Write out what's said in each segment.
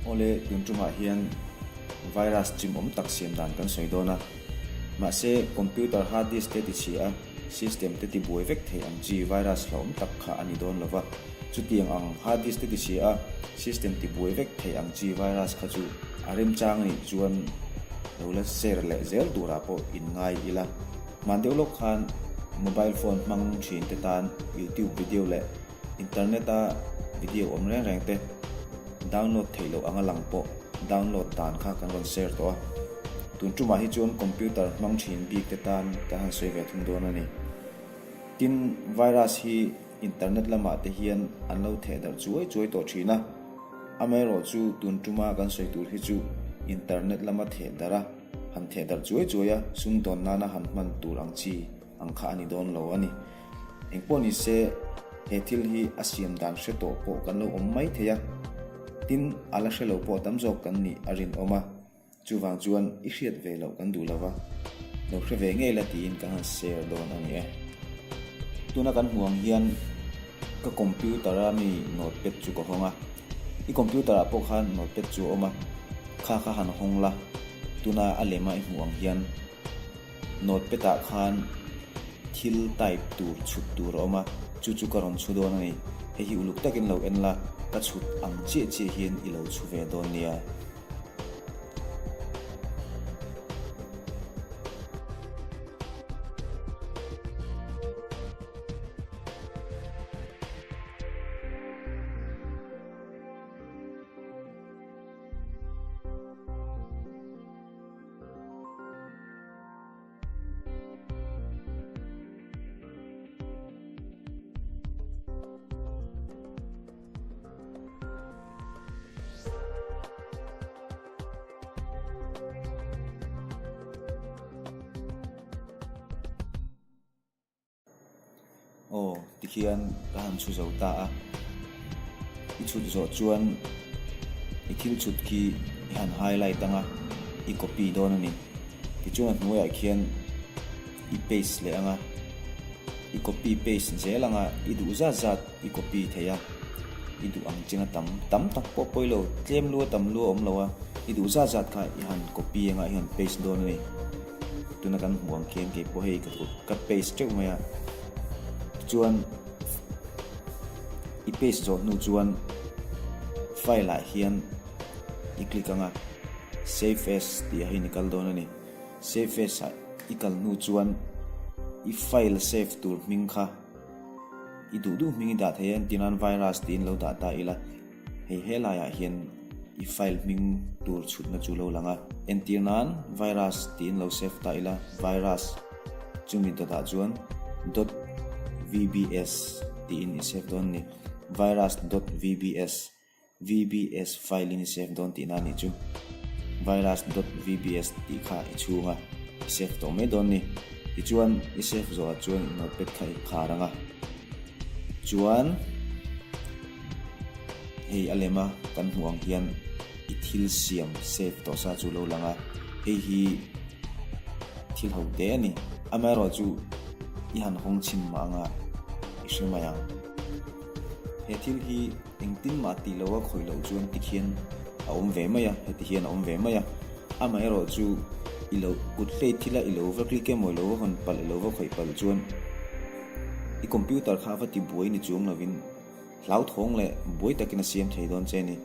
Awle, tun tumah hian virus chimawm tak siam dan kan sawi dawn a. Mahse, computer hard disk te ti chhia a, system te ti buai vek thei ang chi virus hlauhawm tak kha a ni dawn lo va. Chutiang ang hard disk te ti chhia a, system ti buai vek thei ang chi virus kha chu a remchang a nih chuan lo la share leh zel turah pawh inngai ila. Hman deuh lawk khan mobile phone hmang thin te tan YouTube video leh Internet a video awm reng reng te download theih loh anga lang pawh download dan kha kan rawn share tawh a. Tun tumah hi chuan computer hmang thin bik te tan kan han sawi ve thung dawn a ni. Tin, virus hi internet lamah te hian an lo theh darh chuai chuai tawh thin a. Amaherawh chu tun tuma kan sawi tur hi chu internet lama theh darh a, han theh darh chuai chuai a, sumdawn nana han hman tur ang chi ang kha a ni dawn lo a ni. Engpawh ni se, he thil hi a siam dan hre tawh pawh kan lo awm mai thei a, tin a la hre lo pawh tam zawk kan nih a rinawm a, chuvang chuan i hriat ve loh kan duh lo va, lo hre ve ngei la tiin kan han share dawn a ni e. Tuna kan hmuh ang hian ka computer a mi notepad chu ka hawng a, i computer ah pawh khan notepad chu a awm a, kha kha han hawng la, tuna a lema i hmuh ang hian. Notepad ah khan thil type tur chhut tur a awm a, chu chu ka rawn chhu dawn a ni. Hei hi uluk takin lo en la, ka chhut ang chiah chiah hian i lo chhu ve dawn nia. Aw, tikhian ka han chhu zo ta a. I chhut zawh chuan i thil chhut khi i han highlight ang a, i copy dawn a ni. Tichuan a hnuaiah khian i paste leh ang a, i copy paste zel ang a, i duh zat zat i copy thei a, i duh ang chin a tam tam tak pawh pawi lo, tlem lua tam lua awm lo a, i duh zat zat kha i han copy ang a, i han paste dawn a ni. Tuna kan hmuh ang khian kei pawh hei ka ka paste teuh mai a, tichuan i paste zawh hnu chuan file ah hian i click ang a, save as tih ah hian i kal dawn a ni. Save as ah i kal hnu chuan i file save tur hming kha i duh duh hming i dah thei a, entirnan virus tiin lo dah ta ila. Hei helaiah hian i file hming tur chhutna chu lo lang a. Entir nan virus tiin lo save ta ila, virus chumi dot ah chuan dot vbs tiin i save dawn a ni. Virus dot vbs, vbs file in i save dawn tihna a nih chu. Virus dot vbs tih kha i chhung a, i save tawh mai dawn a ni. Tichuan i save zawhah chuan i notepad kha i khar ang a. Chuan. Hei a lema kan hmuh ang hian i thil siam save tawh sa chu lo lang a, hei hi thil ho te a ni. Amaherawhchu i han hawng chhin mah anga i hre mai ang. He thil hi engtin mah tih loha khawih loh chuan tikhian a awm ve mai a, heti hian a awm ve mai a. Amaherawhchu i lo kut hlei thila i lo va click emaw i lo va hawn palh i lo va khawih palh chuan i computer kha a va tibuai ni chuang lovin Hlauthawng leh buai takin a siam thei dawn che a ni.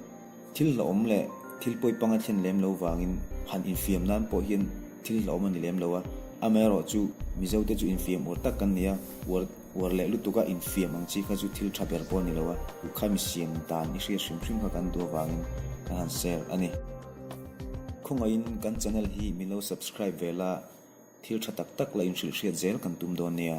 Thil hlauhawm leh thil pawi panga thlen lem lo vangin han infiam nan pawh hian thil hlauhawm a ni lem lo a. Amaherawh chu Mizote chu infiam uar tak kan ni a, uar uar leh lutuka infiam ang chi kha chu thil tha ber pawh a ni lo a, kha mi siam dan i hriat hrim hrim kha kan duh avangin kan han share a ni. Khawngaihin kan channel hi min lo subscribe ve la, thil tha tak tak la inhrilhhriat zel kan tum dawn nia.